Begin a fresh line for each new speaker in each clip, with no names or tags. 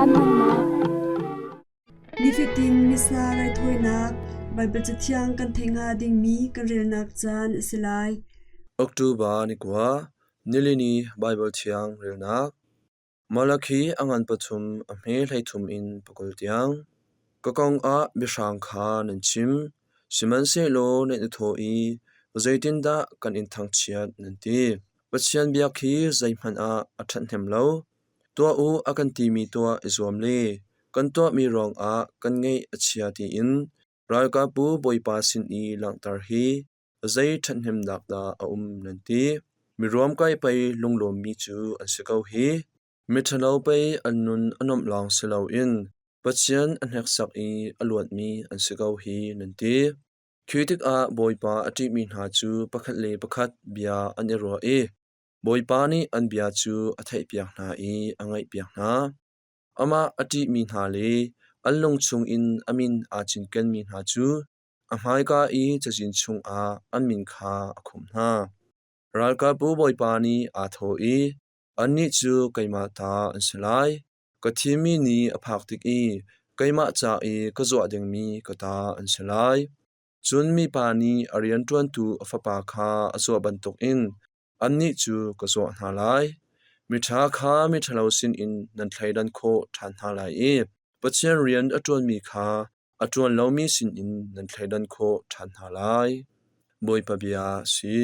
Caan hmannak.
Nifatin Missa raithawinak Baibal Cathiang kan theih hnga dingmi kan relnak caan a si lai.
October ni kua, nilini Baibal Thiang relnak. Malakhi a ngan pathum a hme 13 in pakul tiang. Ka kong ah biahrang kha nan chim, sihmanhsehlaw nan i thawh i zeitindah kan in thangchiat nan ti. Pathian biak hi zeihmanh ah a ṭhathnem lo. Tuah u a kan timi tuah i zuam le kan tuahmi ruangah kan ngaih a chia tiin ralkapbu Bawipa sin i langhter hi zei ṭhathnemnak dah a um nan ti. Miruamkai pei lunglawmmi cu an si ko hi. Miṭhalo pei an nun a nuamh lawng si loin Pathian a hneksak i a luatmi an si ko hi nan ti. Khi tikah Bawipa a ṭihmi hna cu pakhat le pakhat bia an i ruah i Bawipa nih an bia cu a theihpiak hna i a ngaihpiak hna. Amah a ṭihmi hna le an lung chungin a min aa cinkenmi hna cu a hmaika i cazin chungah an min kha a khumh hna. Ralkapbu Bawipa nih aa thawh i, Annih cu keimah ta an si lai. Ka thimmi ni a phak tik i keimah ca i ka zuah dingmi ka ta an si lai. Cun mipa nih a rianṭuantu a fapa kha a zuah bantukin annih cu ka zuah hna lai. Miṭha kha miṭhalo sinin nan thleidan khawh ṭhan hna lai i Pathian rian a ṭuanmi kha a ṭuan lomi sinin nan thleidan khawh ṭhan hna lai. Bawipa bia a si.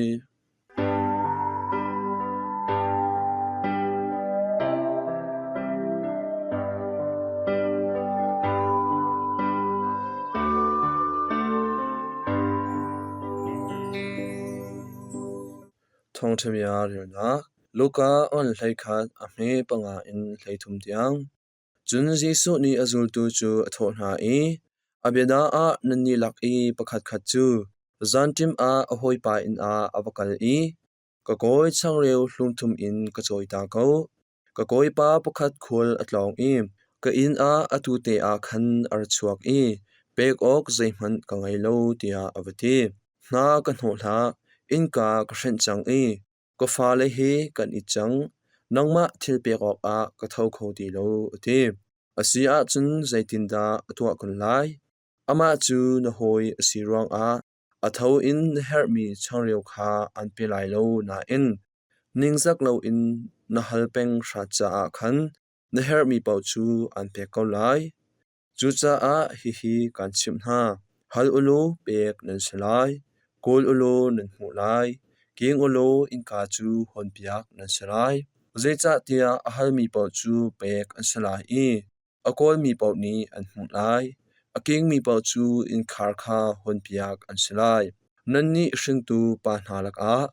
Thawngṭha bia relnak Luka on 11 a hme panga in 13 tiang. Cun Jesuh nih a zultu cu a thawh hna i, A biana ah nannih lak i pakhatkhat cu zanṭim ah a hawipa inn ah a va kal i, Ka kawi changreu hlum thum in ka cawita ko. Ka kawipa pakhat khual a tlawng i ka inn ah atu te ah khan a ra chuak i pek awk zeihmanh ka ngei lo, tiah a va ti. Hna ka hnawh hlah, innka ka hrenh cang i Ka fale he kan i cang, nangmah thil pek awkah ka tho kho ti lo, a ti. A si ahcun zeitindah a tuah kun lai? Amah cu na hawi a si ruangah a tho in na herhmi changreu kha an pe lai lo nain ningzak loin na hal peng hrat caah khan na herhmi paoh cu an pek ko lai. Cucaah hihi kaan chimh hna: hal u law pek nan si lai, kawl u law nan hmuh lai, king u law innka cu hawnpiak nan si lai. Zeicahtiah a halmi paoh cu pek an si lai i a kawlmi paoh nih an hmuh lai, a kingmi paoh cu innkhar kha hawnpiak an si lai. Nannih hringtu pa hna lakah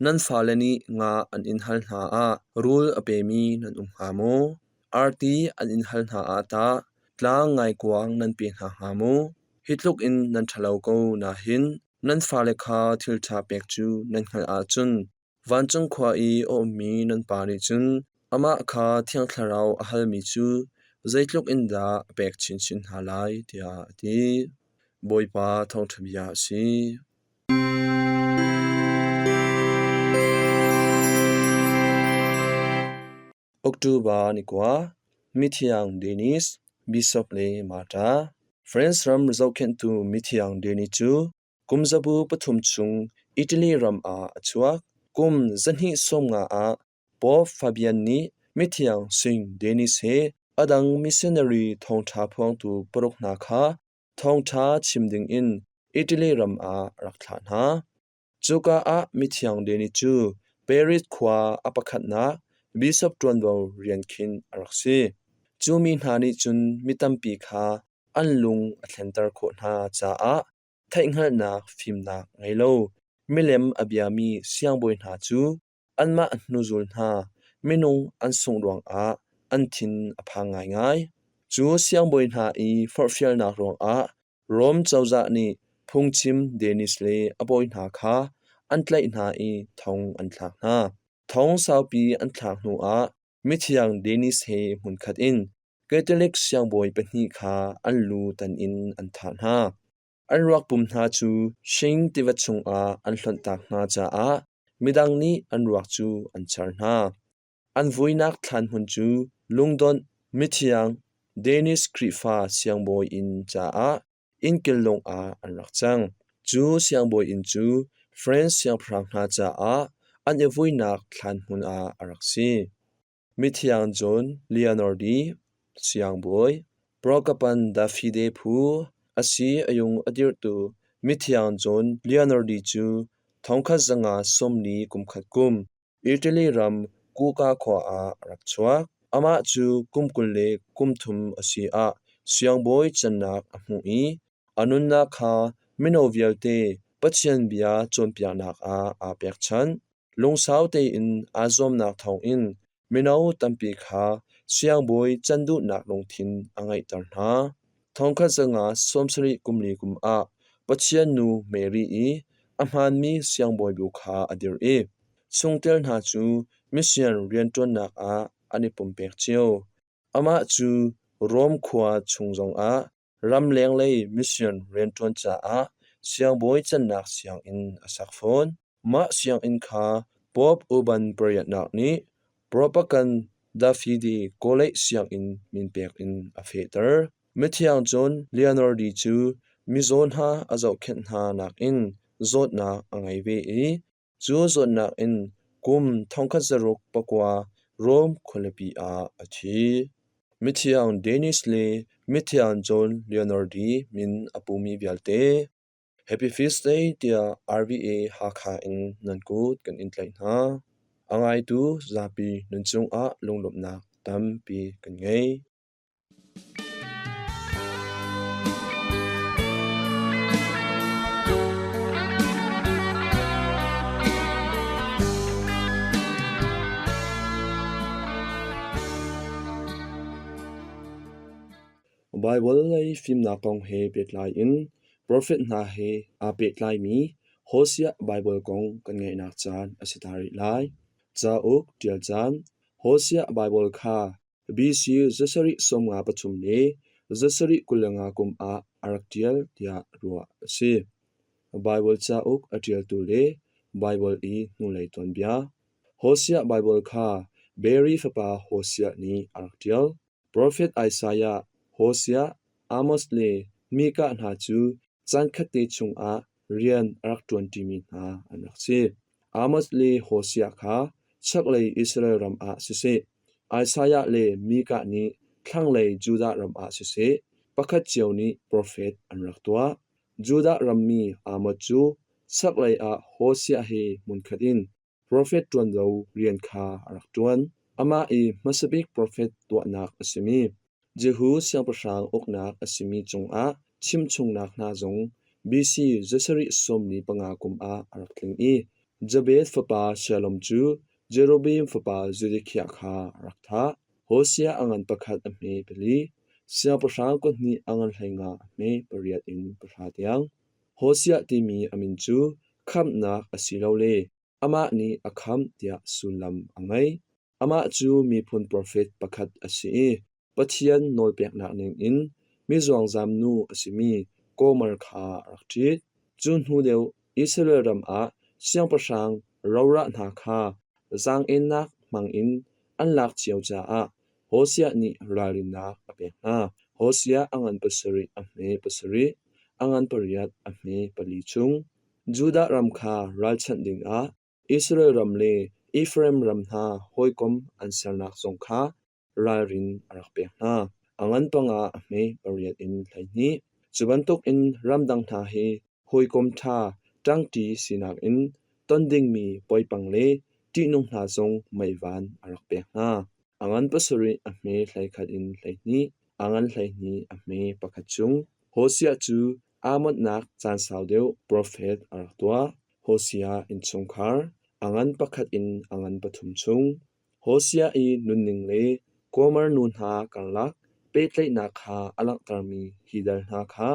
Nan fale nih nga an in hal hna ah rul a pemi nan um hnga maw? Arti an in hal hna ah tah tlang ngaikuang nan pe hna hnga maw? Hi tluk in nan ṭhalo ko nahin nan fale kha thil ṭha pek cu nan hngalh ahcun vancung khua i a ummi nan Pa nih cun amah kha Thiang Thlarau a halmi cu zeitluk in dah a pek chinchin hna lai, tiah a ti. Bawipa thawngṭha bia a si. October ni kua, Mithiang Denis, Bishop le Martyr. France ram zohkhenhtu Mithiang Denis cu kum zabu pathum chung Italy ram ah a chuak. Kum 250 ah Pope Fabian nih Mithiang Saint Denis he a dang missionary thawngṭha phuangtu paruk hna kha thawngṭha chim dingin Italy ram ah a rak thlah hna. Cuka ah mithiang Denis cu Paris khua a pakhatnak bishop ṭuanvo rian khin a rak si. Cu mi hna nih cun mi tampi kha an lung a thlenter khawh hna caah theihhngalhnak fimnak ngei lo milem a biami siangbawi hna cu anmah hnuzul hna minung an sungh ruangah an thin a phang ngaingai. Cu siangbawi hna i forhfialnak ruangah Rom cozah nih phungchim Denis le a bawi hna kha an tlaih hna i thong an thlak hna. Thong saupi an thlak hnuah mithiang Denis he hmunkhat in Catholic siangbawi pahnih kha an lu tan in an thah hna. An ruakpum hna cu hring tiva chungah an hlonhtak hna caah midang nih an ruak cu an char hna. An vuinak thlan hmun cu lungdonh, mithiang. Danish Khrihfa siangbawi inn caah innkil lung ah an rak cang. Cu siangbawi inn cu France siangpahrang hna caah an i vuinak thlan hmun ah a rak si. Mithiang John Leonardi, siangbawi, Prokapan Dafide phu a si a yung a dirhtu Mithiang John Leonardi cu 1540 kumkhat kum Italy ram Kuka khua ah a rak chuak. Amah cu kum 23 a si ah siangbawi cannak a hmuh i a nunnak kha mino vialte Pathian bia cawnpiaknak ah aa pekchanh. Lungsau tein aa zuamnak thawngin mino tampi kha siangbawi can duhnak lungthin a ngeihter hna. 1574 kum ah Pathian nu Mary i a hmaanmi siangbawi bu kha a dirh i chungtel hna cu mission rianṭuannak ah an i pumpek cio. Amah cu Rom khua chung zongah ramleng lei mission rianṭuan caah siangbawi cannak sianginn a sak fawn. Mah sianginn kha Pope Urban pariatnak nih Propaganda Fide College sianginn min pek in a fehter. Mithiang John Leonardi cu mizaw hna a zohkhenh hna nakin zawtnak a ngei ve i cu zawtnak in kum 1609 Rome khualipi ah a thi. Mithiang Denis le Mithiang John Leonardi min a pumi vialte Happy Feast Day tiah RVA Hakha in nan kut kan in tlaih hna. A ngaitu zapi nan cungah lunglawmhnak tampi kan ngei. Baibal lei fimnak kong he pehtlai in profet hna he aa pehtlaimi Hosea Baibal kong kan ngaihnak caan a si ta rih lai. Cauk ṭial caan Hosea Baibal kha BC 753 le 725 kum ah a rak ṭial tiah ruah a si. Baibal cauk a ṭialtu le Baibal i hnulei tuanbia Hosea Baibal kha Beeri fapa Hosea nih a rak ṭial. Profet Isaiah, Hosea, Amos le Mikah hna cu caankhatte chungah rian a rak ṭuanṭimi hna an rak si. Amos le Hosea kha chaklei Israel ram ah siseh, Isaiah le Mikah nih thlanglei Judah ram ah siseh, pakhat cio nih profet an rak tuah. Judah rammi Amos cu chaklei ah Hosea he hmunkhat in Profet ṭuanvo rian kha a rak ṭuan. Amah i hmasa bik profet tuahnak a simi Jehu siangpahrang uknak a simi cungah chimchungnak hna zong BC 745 kum ah a rak tling i Jabez fapa Shalom cu Jerobeam fapa Zedekiah kha a rak thah. Hosea a ngan pakhat a hme pali, siangpahrang kuthnih a ngan 15 a hme pariat in pahra tiang. Hosea timi a min cu khamhnak asilole amah nih a khamh tiah sullam a ngei. Amah cu miphun profet pakhat a si i Pathian nawlpeknak ningin mizuangzam nu a simi Gomer kha a rak ṭhit. Cu hnu deuh Israel ram ah siangpahrang rorah hna kha zaang-ennak hmangin an lak cio caah Hosea nih ralrinnak a pek hna. Hosea a ngan pasarih a hme pasarih, a ngan pariat a hme pali chung. Judah ram kha ralchanh dingah Israel ram le Efraim ram hna hawikom an sernak zong kha ralrin a rak pek hna. A ngan panga a hme pariat in 12. Cu bantukin ramdang hna hi hawikom ṭha ṭangṭi sinak in ton dingmi poipang le ṭihnung hna zong meivan a rak pek hna. A ngan pasarih a hme 11 in 12, a ngan 12 a hme pakhat chung. Hosea cu aa monhnak caan sau deuh profet a rak tuah. Hosea innchungkhar a ngan pakhat in a ngan pathum chung. Hosea i nunning le Gomer nu hna karlak pehtlaihnak kha a langhtermi hi dal hna kha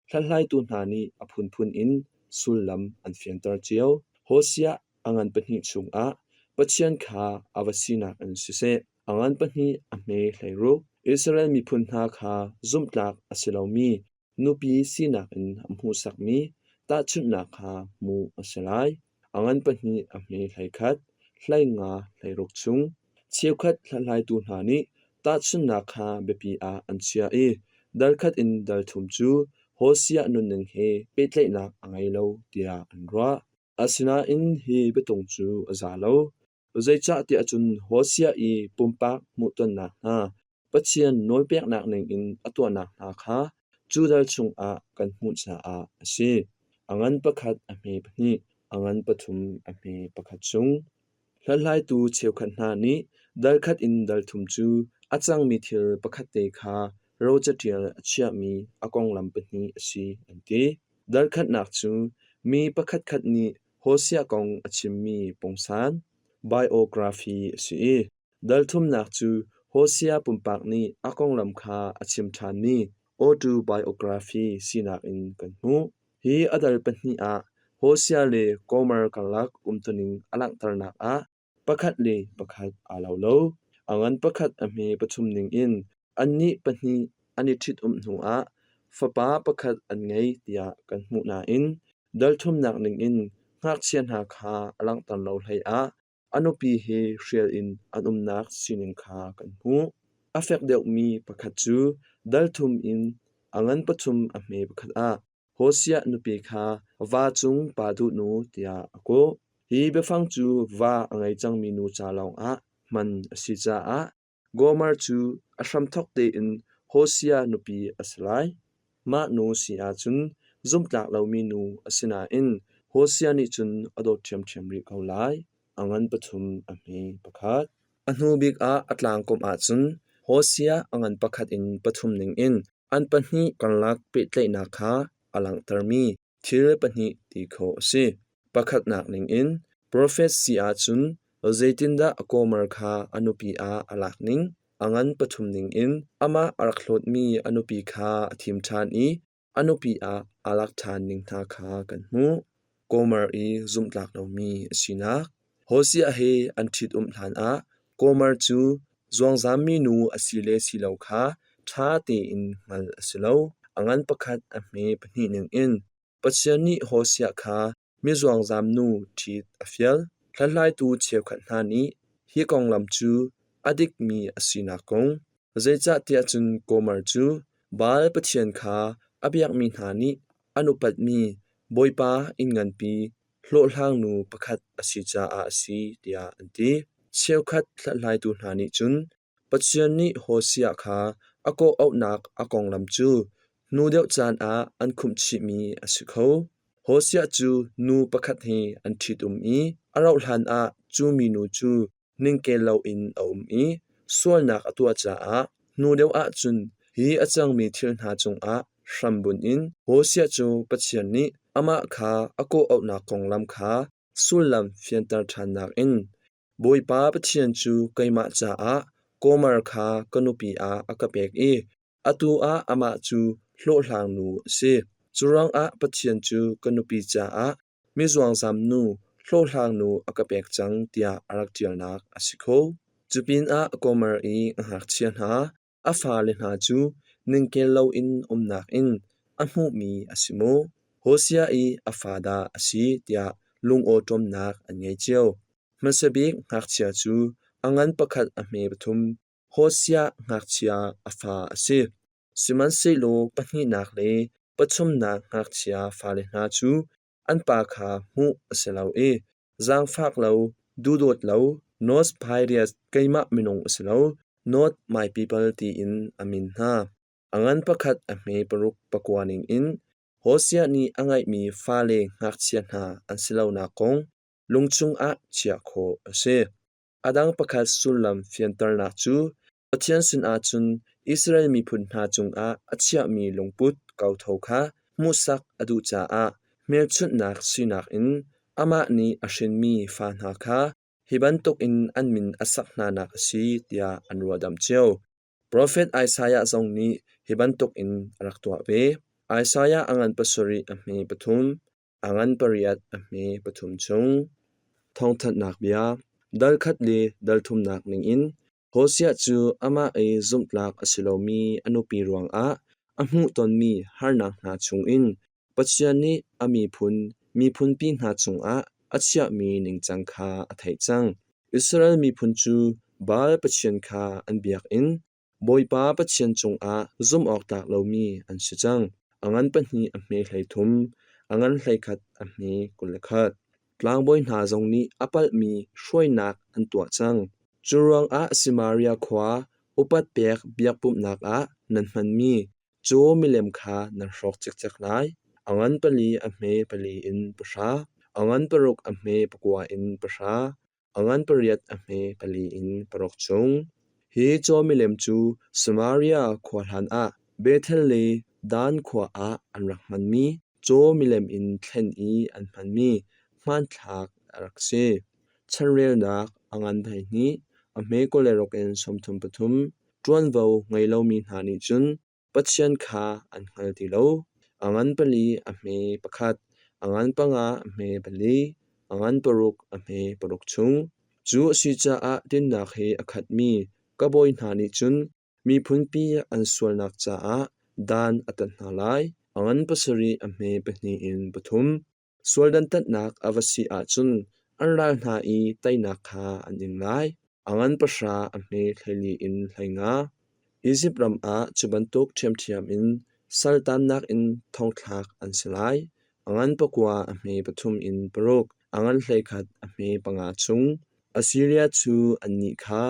hlathlaitu hna nih a phunphun in sullam an fianter cio. Hosea a ngan pahnih chungah Pathian kha a va sinak in siseh, a ngan pahnih a hme hleiruk, Israel miphun hna kha zumhtlak a si lomi nupi sinak in a hmuhsakmi tahchunhnak kha hmuh a si lai. A ngan pahnih a hme 11, 15 hleiruk chung. Cheukhat hlathlaitu hna nih tahchunhnak kha biapi ah an chiah i dal khat in dal thum cu Hosea nunning he pehtlaihnak a ngei lo tiah an ruah. Asinain hi biatung cu a za lo. Zeicahtiah cun Hosea i pumpak hmuhtonnak hna, Pathian nawlpeknak ningin a tuahnak hna kha cu dal chungah kan hmuh caah a si. A ngan pakhat a hme pahnih, a ngan pathum a hme pakhat chung. Hlathlaitu cheukhat hna nih dal khat in dal thum cu a cangmi thil pakhatte kha rocaṭial a chiahmi a konglam pahnih a si an ti. Dal khatnak cu mi pakhatkhat nih Hosea kong a chimmi pungsan biography a si i dal thumnak cu Hosea pumpak nih a konglam kha a chim ṭhanmi autobiography sinak in kan hmuh. Hi a dal pahnih ah Hosea le Gomer karlak umtuning a langhternak ah pakhat le pakhat aa lo lo. A ngan pakhat a hme pathum ningin annih pahnih an i ṭhitumh hnuah fapa pakhat an ngei tiah kan hmuh nain dal thumnak ningin ngakchia hna kha a langhter lo hleiah a nupi he hrial in an umnak sining kha kan hmuh. A fek deuhmi pakhat cu dal thum in a ngan pathum a hme pakhat ah Hosea nupi kha va cung pa duh nu tiah a kawh. Hi biafang cu va a ngei cangmi nu ca lawngah hman a si caah Gomer cu a hramthawk tein Hosea nupi a si lai. Mah nu si ahcun zumhtlak lomi nu a si nain Hosea nih cun a dawt ṭhiamṭhiam rih ko lai. A ngan pathum a hme pakhat. A hnu bik ah a tlangkomh ahcun Hosea a ngan pakhat in pathum ningin an pahnih karlak pehtlaihnak kha a langhtermi thil pahnih ti khawh a si. Pakhatnak ningin profet si ahcun zeitindah Gomer kha a nupi ah a lak ning, a ngan pathum ningin amah a rak hlawtmi a nupi kha a thim ṭhan i a nupi ah aa lak ṭhan ning hna kha kan hmuh. Gomer i zumhtlak lomi a sinak. Hosea he an ṭhitumh hlanah Gomer cu zuangzammi nu a si le si lo kha ṭha tein hngalh a si lo. A ngan pakhat a hme pahnih ningin Pathian nih Hosea kha mizuangzam nu ṭhit a fial. Hlathlaitu cheukhat hna nih hi konglam cu a dikmi a sinak kong, zeicahtiah cun Gomer cu Baal pathian kha a biakmi hna nih an upatmi Bawipa inn nganpi hlawhhlangnu pakhat a si caah a si tiah an ti. Cheukhat hlathlaitu hna nih cun Pathian nih Hosea kha a kawhauhnak a konglam cu hnu deuh caan ah an khumh chihmi a si kho. Hosea cu nu pakhat he an ṭhitum i a rauhhlan ah cu minu cu ningkel loin a um i sualnak a tuah caah hnu deuh ahcun hi a cangmi thil hna cungah hrambunh in Hosea cu Pathian nih amah kha a kawhauhnak konglam kha sullam fianter ṭhannak in Bawipa Pathian cu keimah caah Gomer kha ka nupi ah a ka pek i atu ah amah cu hlawhhlangnu a si. Curuangah Pathian cu ka nupi caah mizuangzam nu, hlawhhlangnu a ka pek cang tiah a rak ṭialnak a si kho. Cupinah Gomer i a ngakchia hna, a fale hna cu ningkel loin umnak in a hmuhmi a si maw? Hosea i a fa dah a si tiah lungawṭawmnak an ngei cio. Hmasa bik ngakchia cu a ngan pakhat a hme pathum, Hosea ngakchia a fa a si. Sihmanhsehlaw pahnihnak le pathumnak ngakchia fale hna cu an pa kha hmuh a si lo i zaangfak lo, duhdawt lo, Nos Pirates keimah minung a si lo, Not my people tiin a min hna. A ngan pakhat a hme paruk pakua ningin Hosea nih a ngeihmi fale ngakchia hna an si lonak kong lungchung ah chiah khawh a si. A dang pakhat sullam fianternak cu Pathian sinah cun Israel miphun hna cungah a chiahmi lungput kotho kha hmuhsak a duh caah hmelchunhnak sinak in amah nih a hrinmi fa hna kha hi bantukin an min a sak hnanak a si tiah an ruahdamh cio. Profet Isaiah zong nih hi bantukin a rak tuah ve. Isaiah a ngan pasarih a hme pathum, a ngan pariat a hme pathum chung. Thawngthanhnak bia dal khat le dal thumnak ningin Hosea cu amah i zumhtlak a si lomi a nupi ruangah a hmuhtonmi harnak hna chungin Pathian nih a miphun miphunpi hna cungah a chiahmi ningcang kha a theih cang. Israel miphun cu Baal pathian kha an biakinn. Bawipa Pathian cungah zumhawktlak lomi an si cang. A ngan pahnih a hme 13, a ngan 11 a hme 21. Tlangbawi hna zong nih a palhmi hruainak an tuah cang. Cu ruangah Samaria khua upat pek biakpumhnak ah nan hmanmi cu milem kha nan hrawk cikcek lai. A ngan pali a hme pali in pahra, a ngan paruk a hme pakua in pahra, a ngan pariat a hme pali in paruk chung. Hi caw milem cu Samaria khua hlanah Bethel le Dan khua ah an rak hmanmi caw milem in thlen i an hmanmi hmanthlak a rak si. Chanrelnak a ngan 12, a hme 26 in 33, ṭuanvo ngei lomi hna nih cun Pathian kha an hngal ti lo. A ngan pali a hme pakhat, a ngan panga a hme pali, a ngan paruk a hme paruk chung. Cu a si caah dinnak he a khatmi ka bawi hna nih cun miphunpi an sualnak caah dan a tat hna lai. A ngan pasarih a hme pahnih in pathum. Sual dantatnak a va si ahcun an ral hna i teinak kha an ing lai. A ngan pahra a hme 14 in 15. Izipt ram ah cu bantuk ṭhiamṭhiam in saltannak in thongthlak an si lai. A ngan pakua a hme pathum in paruk, a ngan 11 a hme panga chung. Assiria cu annih kha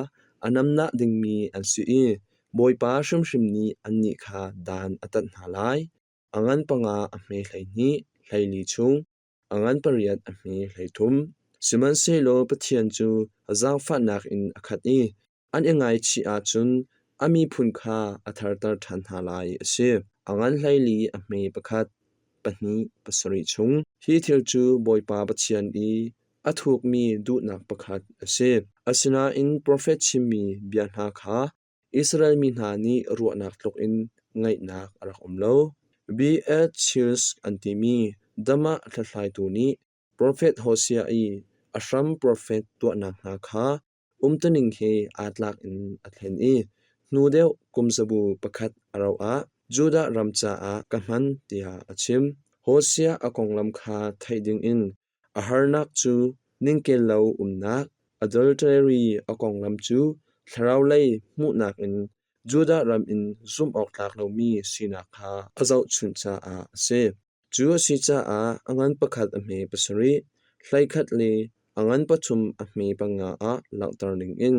a namnah dingmi an si i Bawipa hrimhrim nih annih kha dan a tat hna lai. A ngan panga a hme 12, 14 chung, a ngan pariat a hme 13. Sihmanhsehlaw Pathian cu zaangfahnak in a khat i an i ngaichih ahcun a miphun kha a tharter ṭhan hna lai a si. A ngan 14 a hme pakhat, pahnih, pasarih chung. Hi thil cu Bawipa Pathian i a thukmi duhnak pakhat a si. Asinain profet chimmi bia hna kha Israel mi hna nih ruahnak tlukin ngaihnak a rak um lo. B.H. Childs an timi Damah hlathlaitu nih profet Hosea i a hram profet tuahnak hna kha umtuning he aa tlak in a thlen i hnu deuh kumzabu pakhat a rauh ah Judah ram caah ka hman tiah a chim. Hosea a konglam kha theih dingin A harnak cu ningkel lo umnak, adultery a konglam cu thlaraulei hmuhnak in Judah ram in zumhawktlak lomi sinak kha a zohchunh caah a si. Cu a si caah a ngan pakhat a hme pasarih, 11 le a ngan pathum a hme panga ah langhter dingin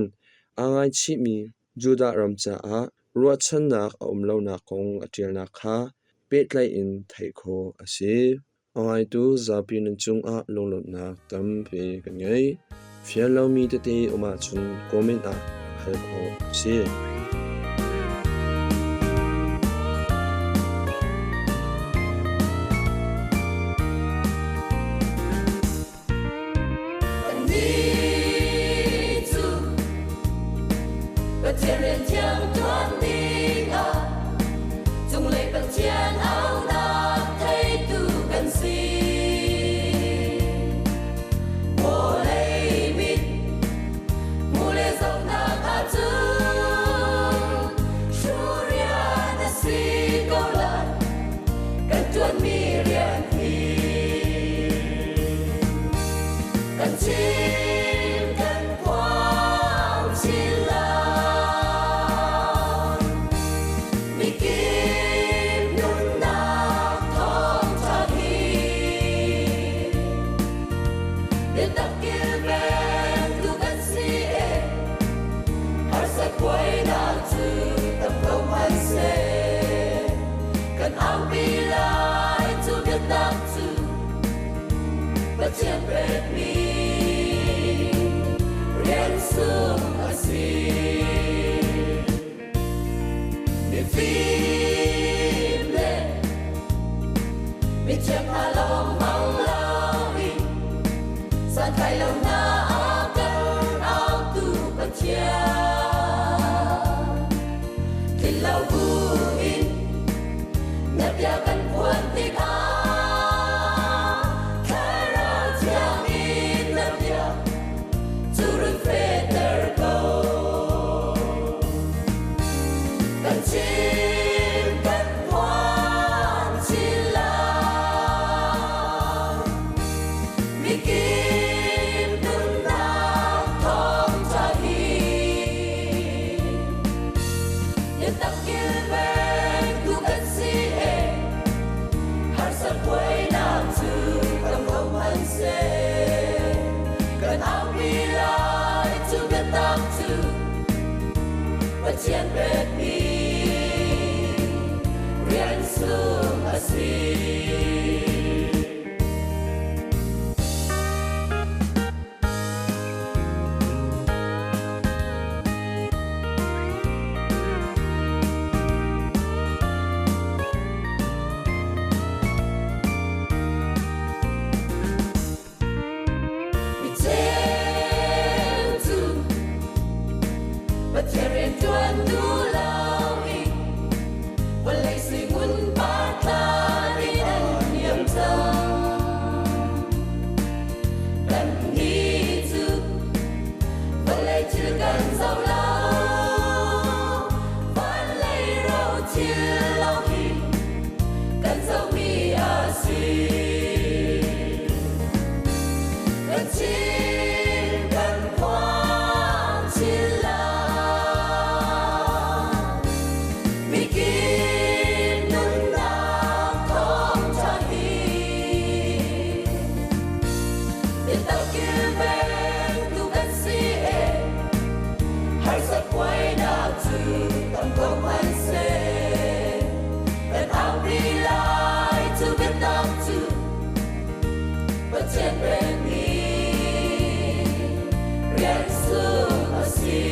aa ngaichihmi Judah ram caah ruahchannak a um lonak kong a ṭialnak kha pehtlaih in theih khawh a si. A ngaitu zapi nan cungah lunglawmhnak tampi kan ngei. Fian lomi tete um ahcun comment ah hal khawh a si.
Kannih cu Pathian rian thiang ṭuan dingah cunglei Pathian aunak theitu kan si. Vawlei mit hmu le zohnak ahcun hruhrian a si ko lai kan ṭuanmi rian hi. Kan chim kan phuang chin lai. Mikip nunnak thawngṭha hi biatak kilvengtu kan si e. Harsat buainak cu tam ko hmanhseh kan aupi lai cu biatak cu Pathian pekmi rian sung a si. Mifim le mithiam hna lawng hmang loin santlai lo hna a kan autu Pathian. Tlin lo buin na bia kan phuan tikah Thlarau Thiang in na bia cu run fehter ko. Kan chim kan phuan chin lai. Mikip nunnak thawngṭha hi. Pathian pekmi rian sung a si. Micheu cu Pathian rianṭuantu lo in vawlei suingun par tlan in an niam cang. Kannih cu vawlei thil kan zoh lo, van lei ro thil lo hi kan zohmi a si. Kan chim kan phuang chin lai. Mikip nunnak thawngṭha hi biatak kilvengtu kan si e. Harsat buainak cu tam ko hmanhseh, kan aupi lai cu biatak cu Pathian pekmi rian sung a si.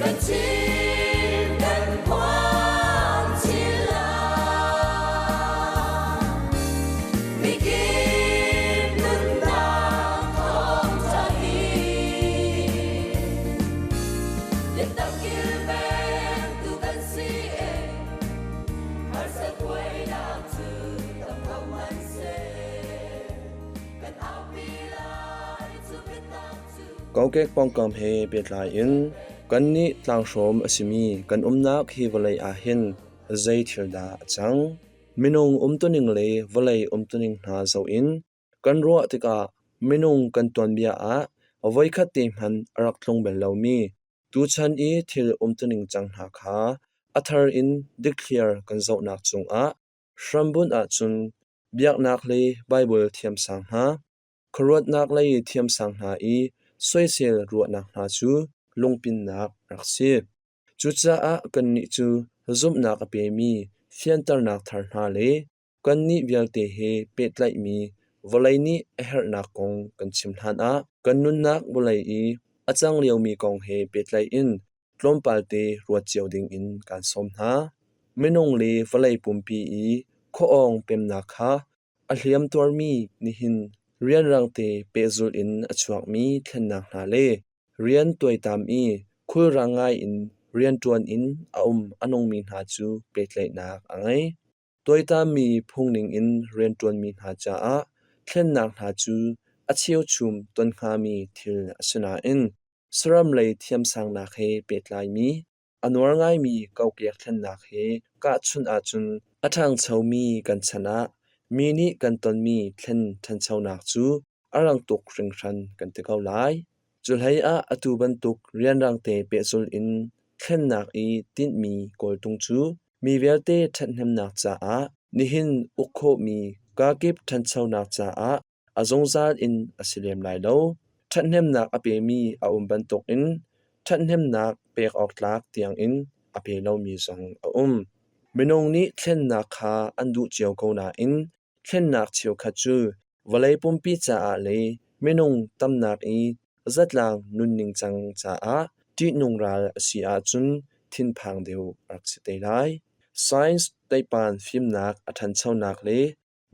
Kan chim kan phuang chin lai. Mikip nunnak thawngṭha hi biatak kilvengtu kan si e. Harsat buainak cu tam ko hmanhseh, kan aupi lai cu biatak cu.
Kokek pawngkam he pehtlai in kannih tlanghrawm a simi kan umnak hi vawlei ah hin zei thil dah a cang? Minung umtuning le vawlei umtuning hna zoh in kan ruah tikah minung kan tuanbia ah voikhat te hmanh a rak tlung bal lomi tuchan i thil umtuning cang hna kha a thar in dikthliar kan zohnak cungah hrambunh ahcun biaknak le Baibal thiamsang hna, khuaruatnak lei thiamsang hna i soisel ruahnak hna cu lungpinnak rak si. Cucaah kannih cu zumhnak a pemi fianternak thar hna le kannih vialte he pehtlaihmi vawlei nih a herhnak kong kan chim hlanah kan nunnak vawlei i a cang liomi kong he pehtlaih in tlawmpalte ruat cio dingin kaan sawm hna. Minung le vawlei pumpi i khuaawng pemnak kha a hliam tuarmi nihin rianrangte pehzulh in a chuakmi thlennak hna le rian tuaitam i khulrang ngaiin rianṭuan in a um a nungmi hna cu pehtlaihnak a ngei. Tuaitammi phungning in rianṭuanmi hna caah thlennak hna cu a cheuchum ton hngami thil a si nain saram lei thiamsangnak he pehtlaimi a nuar ngaimi kokek thlennak he kahchunh ahcun a ṭhangchomi kan chan ah mi nih kan tonmi thlen ṭhanchonak cu a rang tuk hringhran kan ti ko lai. Cuhlei ah atu bantuk rianrangte pehzulh in thlennak i tinhmi kawltung cu mi vialte ṭhathnemnak caah nihin uk khawhmi kakip ṭhanchonak caah a zungzal in a si lem lai lo. Ṭhathnemnak a pemi a um bantukin ṭhathnemnak pek awk tlak tiangin a pe lomi zong a um. Minung nih thlennak kha an duh cio ko nain thlennak cheukhat cu vawlei pumpi caah le minung tamnak i zatlang nunning cang caah ṭihnung ral a si ahcun thinphang deuh a rak si te lai. Science teipan fimnak a ṭhanchonak le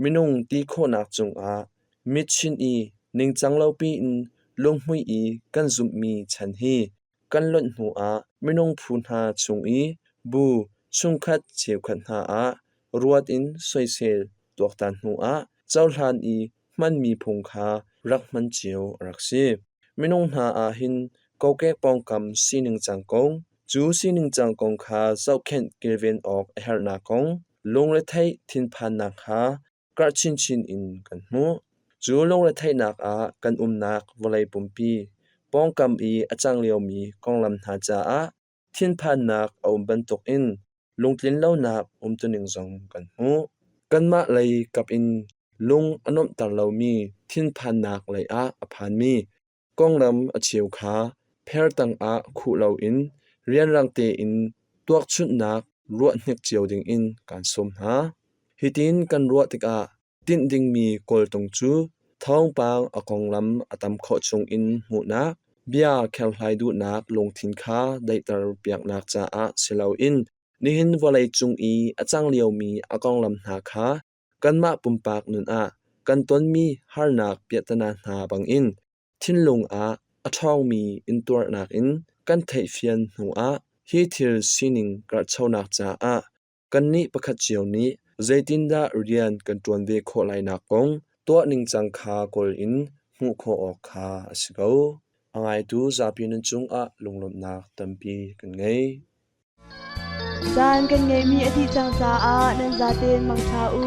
minung ti khawhnak cungah mitchinh i ningcang lopi in lunghmuih i kan zumhmi chan hi kan lonh hnuah minung phu hna chung i bu chungkhat cheukhat hna ah ruat in soisel tuaktan hnuah cohlan i hmanmi phung kha rak hman cio a rak si. Minung hna ah hin kokek pawngkam sining cang kong, cu sining cang kong kha zohkhenh kilven awk a herhnak kong, lungretheih thinphannak kha karh chinchin in kan hmuh. Cu lungretheihnak ah kan umnak vawlei pumpi, pawngkam i a cang liomi konglam hna caah thinphannak a um bantukin lungtlinlonak umtuning zong kan hmuh. Kanmah lei kap in lung a nuamhter lomi thinphannak lei ah a phanmi konglam a cheu kha Pher tangah khuh loin rianrang tein tuakchunhnak ruah hnik cio dingin kaan sawm hna. Hitin kan ruah tikah tinh dingmi kawltung cu thawngpang a konglam a tam khawh chungin hmuhnak, bia kherhlai duhnak lungthin kha daihter piaknak caah si loin nihin vawleicung i a cang liomi a konglam hna kha kanmah pumpak nun ah kan tonmi harnak piahtana hna bangin thinlung ah a ṭhawngmi intuarnak in kan theihfian hnuah hi thil sining karhchonak caah kannih pakhat cio nih zeitindah rian kan ṭuan ve khawh lainak kong tuah ningcang kha kawl in hmuh khawh awk kha a si ko. A ngaitu zapi nan cungah lunglawmhnak tampi kan ngei.
Caan kan ngeihmi a dih cang caah nan zaten mangṭha u.